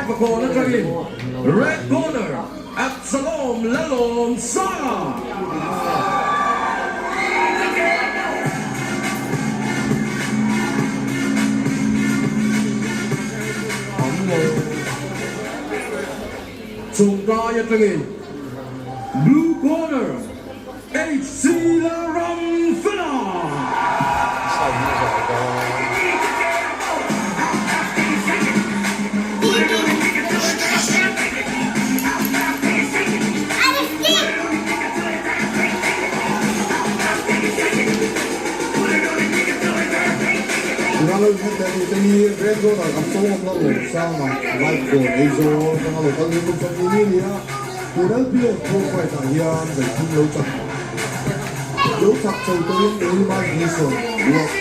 Vaivakawn atangin Red Corner Absalom Lalawmsanga. Chawngkai atangin Blue Corner HC Lalramfela. Tuna lo inhmet leh tute hi Red Corner Absalom Lalawmsanga Live Goal Aizawl atanga lo kal ringawt chuan ni ni a ni a. Tun LPS Pro Fight ah hian Zaithum lo chak lo chak chho tawhin Neymar Gleeson walk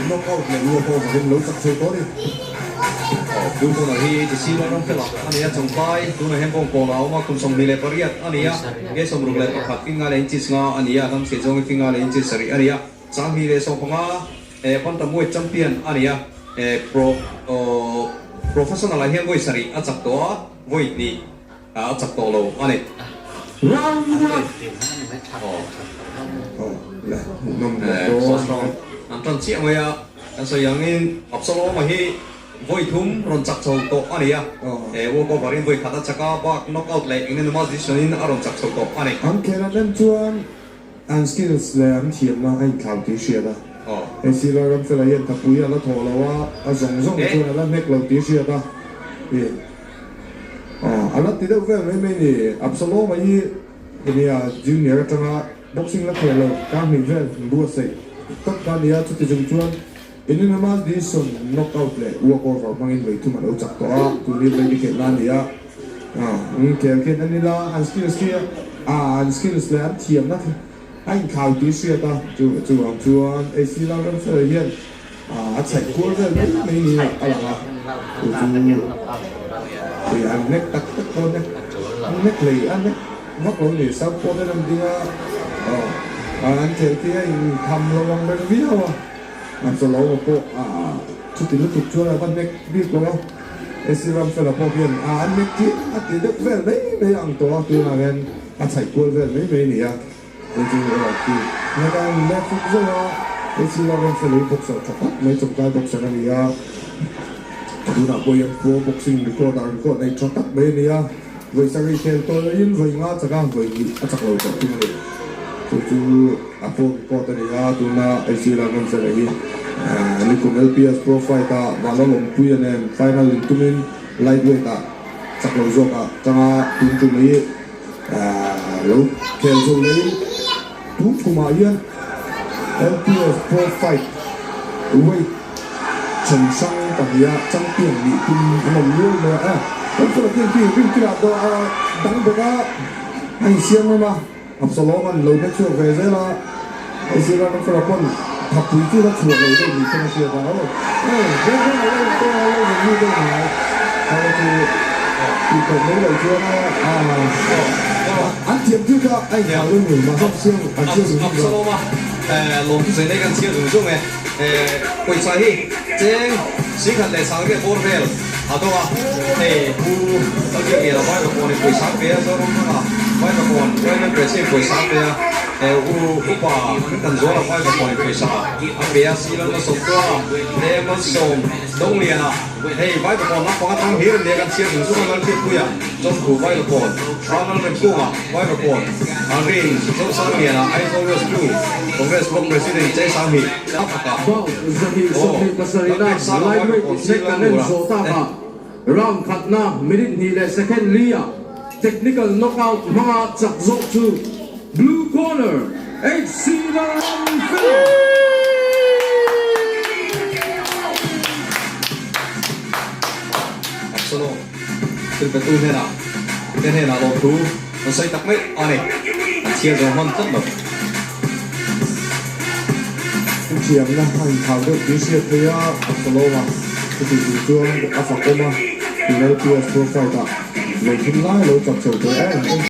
knock out leh walk over in lo chak chho tawh a ni. Aw, Blue Corner hi HC Lalram Fela a ni a, Chawngkai tunah hian bawng pawl a awm a, kum 28 a ni a, nge 61 finga leh inches nga a ni a, hnam chhe zawngin finga leh inches sarih a ni a, 2015 Bantamweight champion a ni a, pro professional ah hian vawi sarih a chak tawh a, vawi hnih. A chak tawh lo a ni. Round one. An tan chiah mai a, kan sawi angin Absalom-a hi vawi thum rawn chak chho tawh a ni a, walk over in vawi khat a chak a, bak knock out leh unanimous decision in a rawn chak chho tawh a ni. An khelh an en chuan an skills leh an thiamna a inthlau tih hriat a, hei sir Ramfela hian thapui a la thawh lo a, a zawng zawng chuan a la hnek lo tih hriat a. A la ti deuh vel mai mai ni. Absalom-a hi nia junior atanga boxing la khel lo kar hnih vel buatsaih tak kha a ni a, chuti chung chuan Inanimous decision knockout leh walkover hmangin vawi thum a lo chak tawh a, tun hi vawi khelh na a ni a. Khel khian en ila an skills khi an skills leh an thiamna khi a inthlau tih hriat a, chuvang chuan AC Lalramfela hian A chhaih kual vel mai mai niin a lang a, chu chu ih an nek tak tak dawn e, an nek hlei a nek vak lo ni, south pawh ten an ding a, aw an khel khi a inkham lo ang reng viau a, an chaw lo a pawh chuti lutuk chuan a va nek bik lo a, AC Ramfela pawh hian a an nek khi a ti deuh vel mai mai ang tawh a, tunah hian a chhaih kual vel mai mai a ni a. Hei chu erawh khi ngat a left hook zeuh a, hei chu a rawn felei boxer tha tak mai chawngkai boxer a ni a, tunah pawh hian pro boxing record ah record nei tha tak mai a ni a, vawi sarih khel tawhin vawi nga chak a, vawi hnih a chak lo tawh thung a ni. Chu chu a pro record a ni a, tuna hei chu a rawn felei hi nikum LPS pro fight ah Vanlalawmpuia nen final intumin lightweight ah chak lo zawk ah tanga tun tum hi Lo khel zo lei tun kumah hian LPS Pro Fight weight then hrang pahniha champion nih tum an awm nual mai a. Kan Philippine team rin kila daw a dang bawk a, a insiam ngam a, Absalom an lo hmet chhuak ve zel a, hei zira kan fela pawn thapui chu la chhuah lo deuh ni chuan a hriat a, aw background a lo in tawng a lo rawn lut deuh mai kha chu tih tawp mai loh chuan a an thiam thil kha a inthlau deuh ni mahse an chiang an chiang zung zung Absalom a lawm thusawi nei kan chhiar zung zung e pawisa hi cheng singkhat leh sangriat bawr vel a dawng a hei pu Lalbiakliana Vaivakawn in pawisa an pe a Zoram hmanga Vaivakawn Royal President pawisa an pe a. U upa an kan zual a Vaivakawn in pawisa a pe a Silan a sawm kual a he Malsawm Donglian a hei Vaivakawn lampang atang hlir an nia kan chhiar zung zung a Lalhriatpui a Chawngthu Vaivakawn Ral Lalremkung a Vaivakawn Rin Zosanglian a Aizawl West 2 Congress Block President Chai Sanghi a taka Bout 227 na lightweight inhnek kan en zawh tak a, round khatna minute hnih leh second li ah Technical knockout hmanga chak zawh chu Blue Corner HC Lalramfela. Absalom thil petu hnenah te hnenah lawmthu an sawi tak mai a ni. An chhiar zawng hman tlat lo. Thu thiamna a inthlau deuh tih hriat theih a, Absalom-a chutih tur chuan a fakawm a, tun LPS Pro Fight-ah lei thim lai lo chak chho tawh em.